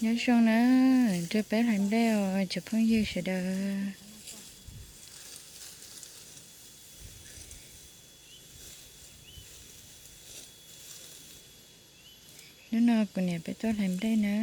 Nyob zoo na, nrog peb hlais nplej os cov phooj ywg sawv daws. Hnub no kuv niam peb tuaj hlais nplej na.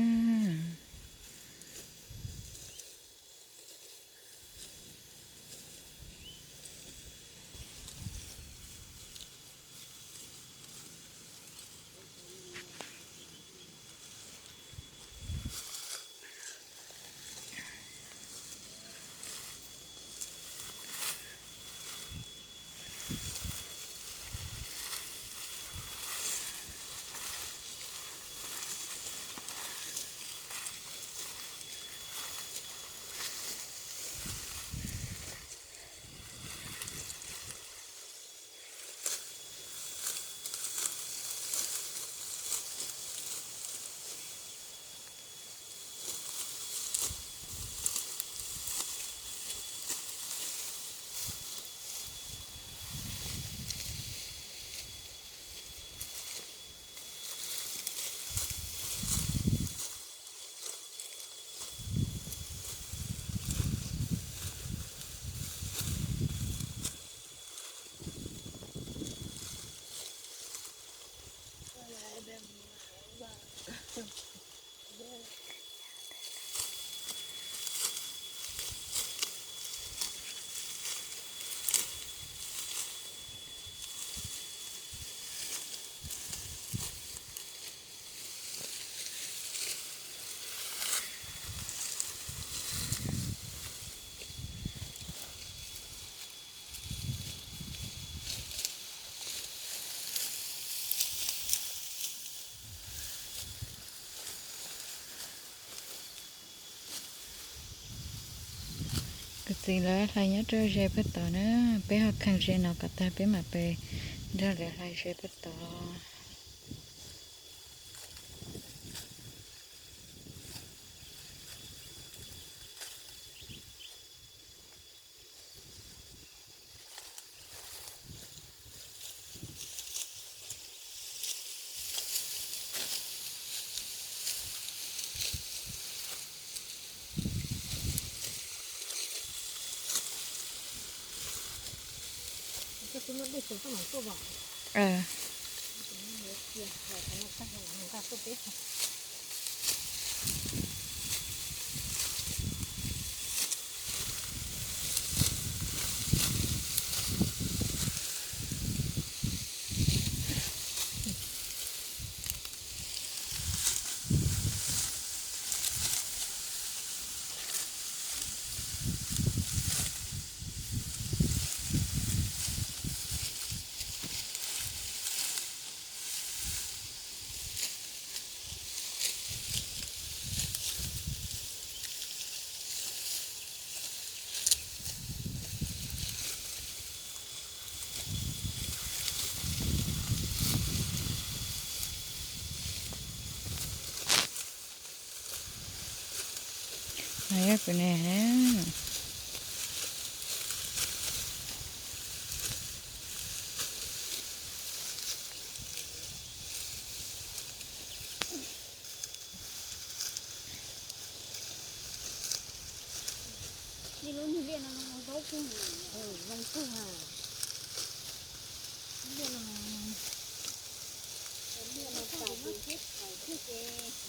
Kuv txiv lawv hlais nyob rau ze puag tod na, peb ho kheej ze no kom tag peb mam pe nrog lawv hlais ze puag tod.